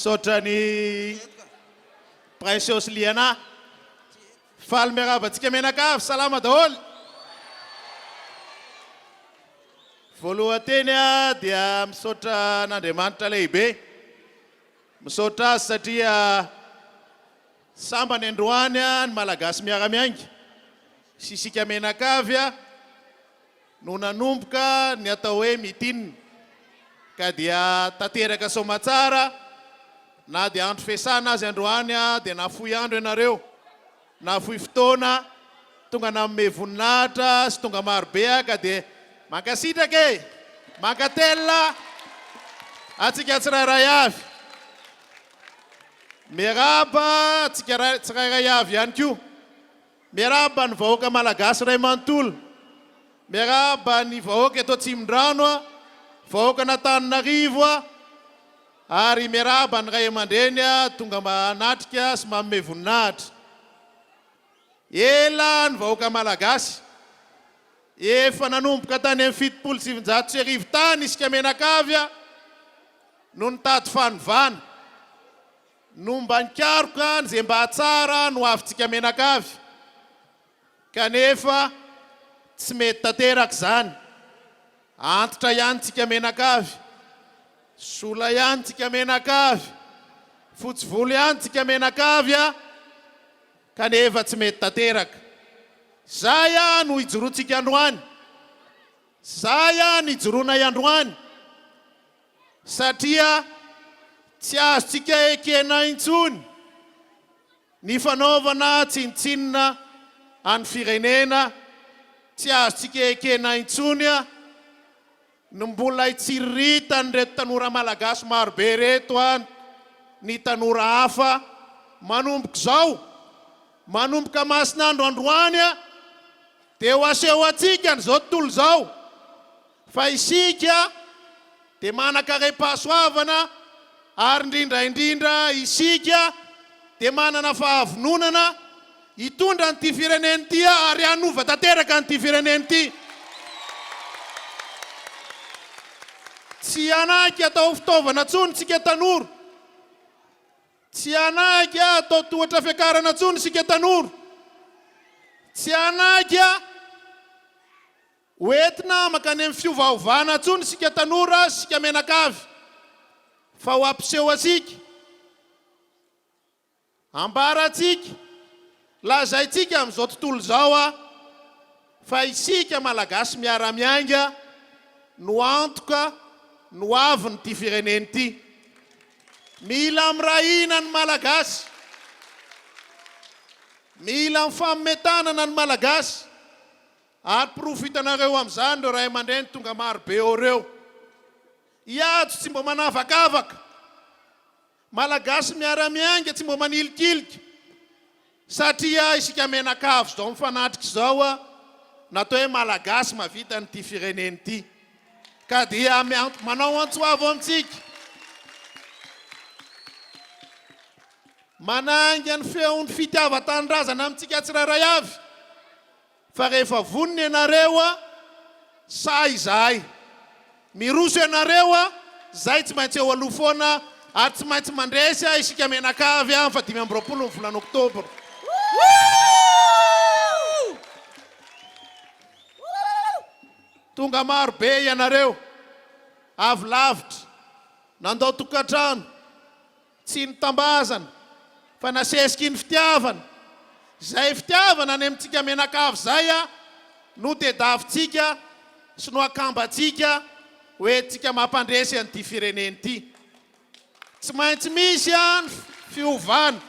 Misaotra an'i Precious Liana. Faly miarahaba antsika mianakavy, salama daholo. Voalohan-teny dia misaotra an'Andriamanitra lehibe. Misaotra azy satria sambany androany ny Malagasy miara-miainga sy isika mianakavy no nanomboka ny atao hoe meeting ka dia tanteraka soamatsara na dia andro fiasana azy androany dia nafoy andro ianareo, nafoy fotoana, tonga nanome voninahitra sy tonga marobe ka dia mankasitraka e! Mankatelina antsika tsirairay avy. Miarahaba antsika tsirairay avy ihany koa. Miarahaba ny vahoaka Malagasy iray manontolo. Miarahaba ny vahoaka eto Atsimondrano, vahoakan'Antananarivo ary miarahaba ny ray aman-dreny tonga manatrika sy manome voninahitra. Ela ny vahoaka Malagasy. Efa nanomboka tany amin'ny 1970 tany isika mianakavy no nitady fanovana. No mba nikaroka ny ze mba hahatsara ny hoavintsika mianakavy, kanefa tsy mety tanteraka izany. Antitra ihany tsika mianakavy, sola ihany tsika mianakavy, fotsy volo ihany tsika mianakavy a, kanefa tsy mety tanteraka. Zay a no ijoroantsika androany, zay a no ijoroanay androany. Satria tsy azontsika ekena intsony ny fanaovana tsinontsinona an'ny firenena, tsy azontsika ekena intsony ny mbola hitsiriritan'ireto tanora malagasy marobe ireto ny tanora hafa manomboka izao, manomboka masin'andro androany dia ho aseho antsika an'izao tontolo izao. Fa isika dia manan-karem-pahasoavana ary indrindra indrindra isika dia manana fahavononana hitondra an'ity firenena ity ary hanova tanteraka an'ity firenena ity. Tsy hanaiky atao fitaovana intsony isika tanora. Tsy hanaiky atao tohatra fiakarana intsony isika tanora. Tsy hanaiky Ho entina mankany amin'ny fiovaovana intsony isika tanora sy isika mianakavy fa ho ampiseho antsika, ambarantsika, lazaintsika amin'izao tontolo izao fa isika Malagasy miara-miainga no antoka ny ho avin'ity firenena ity. Mila miray hina ny Malagasy. Mila mifanome tanana ny Malagasy. Ary porofo hitanareo amin'izany ireo ray aman-dreny tonga maro be eo ireo. Hihajo tsy mba manavakavaka. Malagasy miara-miainga tsy mba manilikilika. Satria isika mianakavy izao mifanatrika izao natao hoe Malagasy mahavita an'ity firenena ity. Ka dia manao antso avo amintsika. Manainga ny feon'ny fitiavan-tanindrazana amintsika tsirairay avy. Fa rehefa vonona ianareo a, sahy izahay. Miroso ianareo a, zahay tsy maintsy eo aloha foana ary tsy maintsy mandresy a isika mianakavy a, amin'ny faha 25 ny volana oktobra. Tonga maro be ianareo, avy lavitra, nandao tokantrano, Tsy notambazana fa nasesiky ny fitiavana. Izay fitiavana any amintsika mianakavy izay no tedavintsika sy no akambantsika ho entintsika mampandresy an'ity firenena ity. Tsy maintsy misy ny fiovana.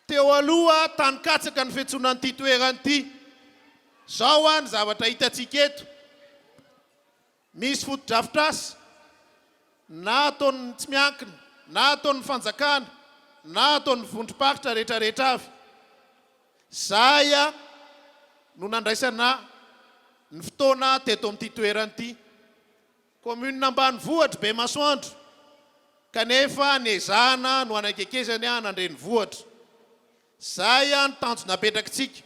Teo aloha tany katsaka ny fiantsoana an'ity toerana ity. Izao ny zavatra hitantsika eto. Misy fotodrafitrasa na ataon'ny tsy miankina na ataon'ny fanjakana na ataon'ny vondrom-paritra rehetrarehetra avy. Izay no nandraisana ny fotoana teto amin'ity toerana ity. Commune ambanivohitra Bemasoandro kanefa nezahana no hanakekezany an'Andrenivohitra. Izay ny tanjona apetrakitsika.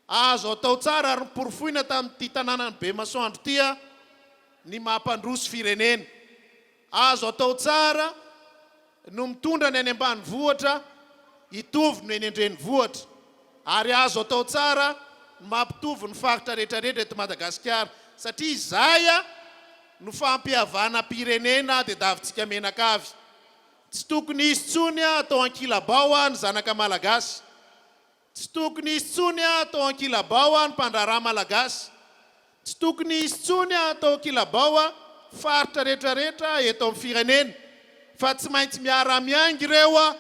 Azo atao tsara ary noporofoina tamin'ity tanànan'i Bemasoandro ity ny mampandroso firenena. Azo atao tsara no mitondra ny any ambanivohitra hitovy no eny an-drenivohitra ary azo atao tsara ny mampitovy ny faritra rehetrarehetra eto Madagasikara satria izay no fampihavanam-pirenena tediavintsika mianakavy. Tsy tokony hisy intsony atao ankilabao ny zanaka Malagasy. Tsy tokony hisy intsony atao ankilabao ny mpandraharaha Malagasy. Tsy tokony hisy intsony atao ankilabao faritra rehetrarehetra eto amin'ny firenena fa tsy maintsy miara-miainga ireo,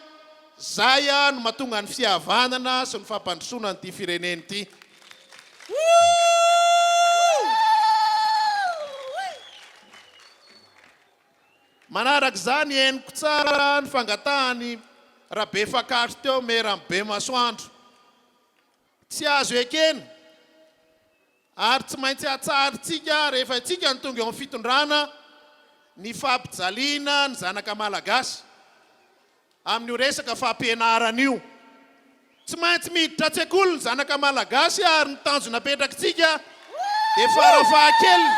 izay no mahatonga ny fihavanana sy ny fampandrosoana an'ity firenena ity. Manaraka izany, henoko tsara ny fangatahan'i Rabefakary teo Maire an'i Bemasoandro. Tsy azo ekena ary tsy maintsy atsaharintsika rehefa isika no tonga eo amin'ny fitondrana ny fampijaliana ny zanaka Malagasy amin'io resaka fampianarana io. Tsy maintsy miditra an-tsekoly ny zanaka Malagasy ary ny tanjona apetrakitsika dia farafahakeliny,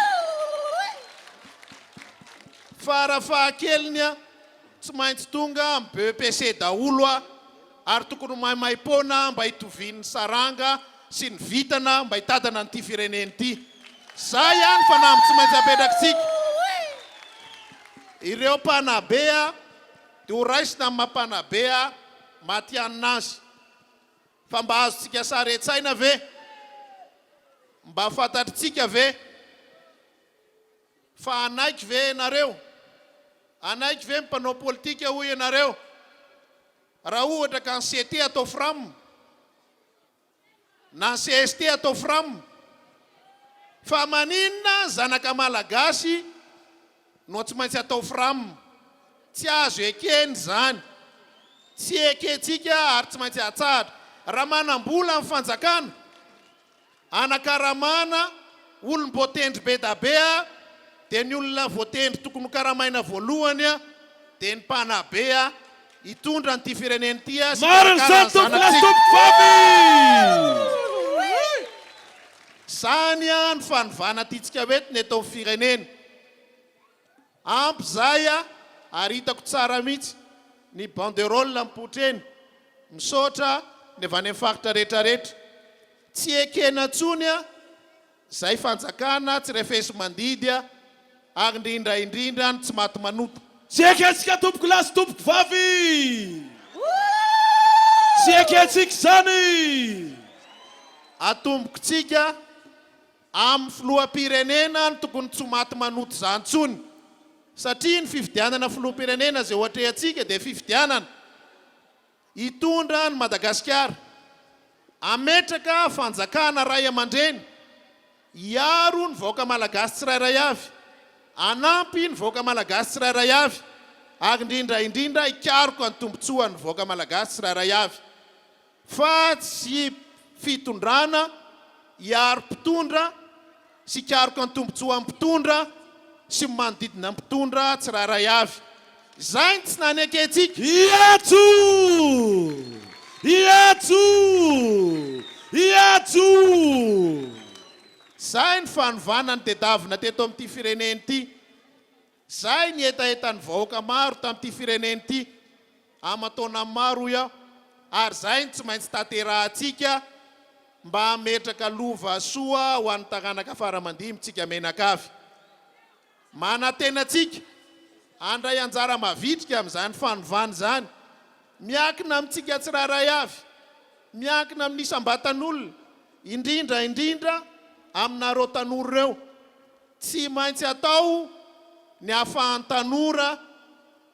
farafahakeliny tsy maintsy tonga amin'ny BEPC daholo ary tokony ho maimaim-poana mba hitovian'ny saranga sy ny vintana mba hitantana an'ity firenena ity. Zay ihany fanamby tsy maintsy apetrakitsika. Ireo mpanabe dia ho raisina amin'ny maha mpanabe matihanina azy. Fa mba azontsika sary an-tsaina ve? Mba fantatritsika ve? Fa hanaiky ve ianareo? Hanaiky ve ny mpanao politika hoy ianareo? Raha ohatra ka ny CT atao fram, na ny CST atao fram, fa maninona zanaka malagasy no tsy maintsy atao fram? Tsy azo ekena izany. Tsy ekentsika ary tsy maintsy atsahatra. Raha manam-bola ny fanjakana, Anakaramana olom-boatendry be da be a, dia ny olona voatendry tokony ho karamaina voalohany a, dia ny mpanabe a, hitondra an'ity firenena ity a, sy Marina hikarakara izany ny tompoko lahy sy zanatsika. tompoko vavy! Izany a ny fanovana tiantsika ho entina eto amin'ny firenena. Ampy zay a, ary hitako tsara mihitsy ny banderole mipoitra eny. Misaotra ny avy any amin'ny faritra rehetra rehetra. Tsy ekena intsony a zay fanjakana tsy refesi-mandidy a, ary indrindra indrindra ny tsy maty manota. Tsy ekentsika tompoko lahy sy tompoko vavy! Tsy ekentsika izany! Atombokontsika Amin'ny filoham-pirenena no tokony tsy ho maty manoto izany intsony satria ny fifidianana filoham-pirenena izay ho atrehantsika dia fifidianana hitondra an'i Madagasikara, hametraka fanjakana ray aman-dreny hiaro ny vahoaka malagasy tsirairay avy, hanampy ny vahoaka malagasy tsirairay avy ary indrindra indrindra hikaroka ny tombontsoan'ny vahoaka malagasy tsirairay avy. Fa tsy fitondrana hiaro mpitondra sy hikaroka ny tombotsoan'ny mpitondra sy ny manodidina ny mpitondra tsirairay avy. Izay no tsy nanekentsika. Hiantso! Hiantso! Hiantso! Izay ny fanovana notedavina teto amin'ity firenena ity. Izay ny hetahetan'ny vahoaka maro tamin'ity firenena ity aman-taonany maro hoy aho, ary izay no tsy maintsy tanterahantsika mba hametraka lova soa ho an'ny taranaka fara aman-dimbintsika mianakavy. Manantena antsika handray anjara mavitrika amin'izany fanovana izany. Miankina amintsika tsirairay avy, miankina amin'ny isam-batan'olona, indrindra indrindra aminareo tanora ireo. Tsy maintsy atao ny ahafahan'ny tanora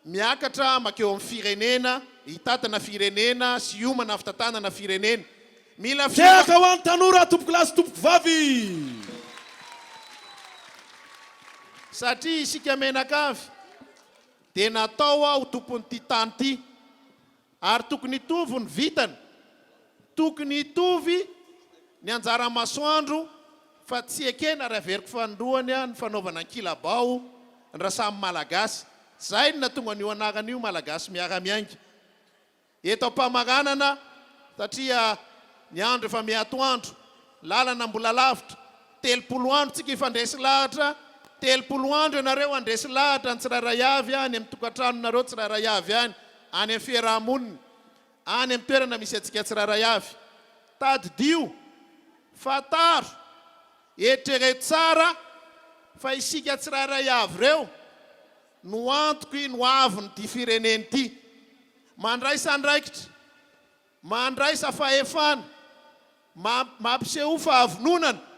miakatra mankeo amin'ny firenena, hitantana firenena sy hiomana amin'ny fitantanana firenena. Mila fioma. Tehaka ho an'ny tanora tompokolahy sy tompokovavy! Satria isika mianakavy dia natao ho tompon'ity tany ity ary tokony hitovy ny vintana, tokony hitovy ny anjara masoandro fa tsy ekena ary averiko fanindroany ny fanaovana ankilabao ny raha samy Malagasy. Zay no nahatonga an'io anarana io Malagasy miara-miainga. Eto am-pamaranana satria ny andro efa miha-atoandro, lalana mbola lavitra, 30 andro tsika hifandresy lahatra. 30 andro ianareo handresy lahatra ny tsirairay avy any amin'ny tokantranonareo tsirairay avy any, any amin'ny fiaraha-monina, any amin'ny toerana misy antsika tsirairay avy. Tadidio, fantaro, eritrereto tsara fa isika tsirairay avy ireo no antoky ny hoavin'ity firenena ity. Mandraisa andraikitra, mandraisa fahefana, mampisehoa fahavononana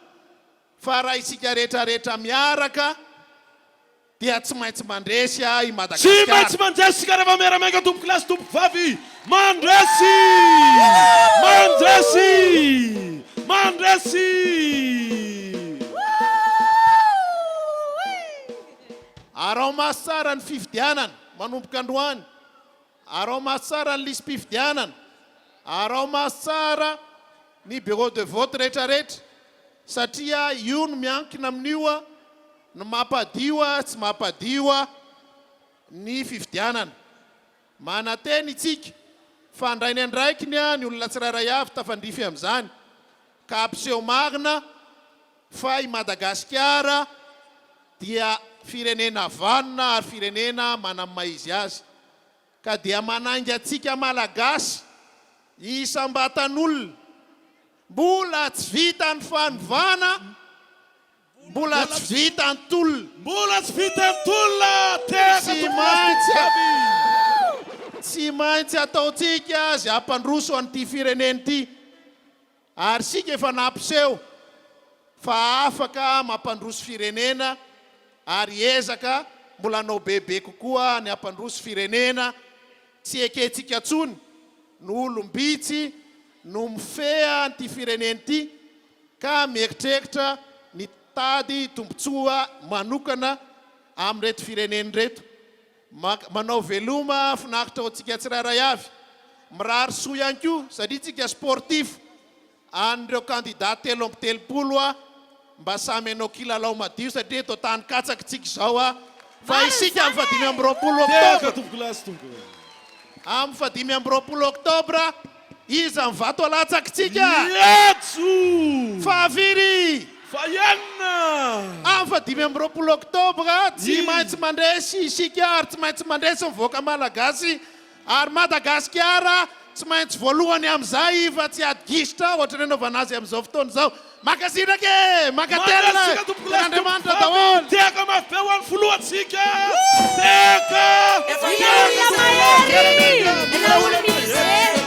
fa raha isika rehetra rehetra miaraka dia tsy maintsy mandresy i Tsy Madagasikara. maintsy mandresy isika rehefa miara-miainga tompoko lahy sy tompoko vavy. Mandresy! Mandresy! Mandresy! Araho maso tsara ny fifidianana manomboka androany. Araho maso tsara ny lisi-pifidianana. Araho maso tsara ny bureau de vote rehetrarehetra satria io no miankina amin'io no mampadio tsy mampadio ny fifidianana. Manantena itsika fa handray ny andraikiny ny olona tsirairay avy tafandrify amin'izany ka hampiseho marina fa i Madagasikara dia firenena vanona ary firenena manana ny maha izy azy ka dia manainga antsika Malagasy isam-batan'olona mbola tsy vita ny fanovana, mbola tsy vita ny tolona. Mbola tsy vita ny tolona, tehaka Tsy tompoko maintsy vavy. Tsy maintsy ataontsika izay hampandroso an'ity firenena ity. Ary isika efa nampiseho fa afaka mampandroso firenena ary hiezaka mbola hanao bebe kokoa ny hampandroso firenena. Tsy ekentsika intsony no olom-bitsy no mifehy an'ity firenena ity ka mieritreritra ny tady tombontsoa manokana amin'ireto firenena ireto. Manao veloma finaritra ho antsika tsirairay avy. Mirary soa ihany koa satria tsika sportif an'ireo kandida 33 a mba samy hanao kilalao madio satria eto tany katsaka tsika izao a fa Marina isika amin'ny izany faha e! 25 Tehaka oktobra tompokolahy sy tompoko. Amin'ny faha 25 oktobra iza ny vato alatsakitsika? Ietso! Faha firy? Fahenina! Amin'ny faha 25 oktobra tsy I. maintsy mandresy isika ary tsy maintsy mandresy ny vahoaka malagasy ary Madagasikara tsy maintsy voalohany amin'izay fa tsy ady gisitra ohatry ny anaovana azy amin'izao fotoana izao. Mankasitraka e! Mankatelina Mankasitraka tompokolahy sy Andriamanitra tompokovavy. daholo! Tehaka mafy be ho an'ny filohantsika! Tehaka! Ilay olona mahery! Ilay olona mijery!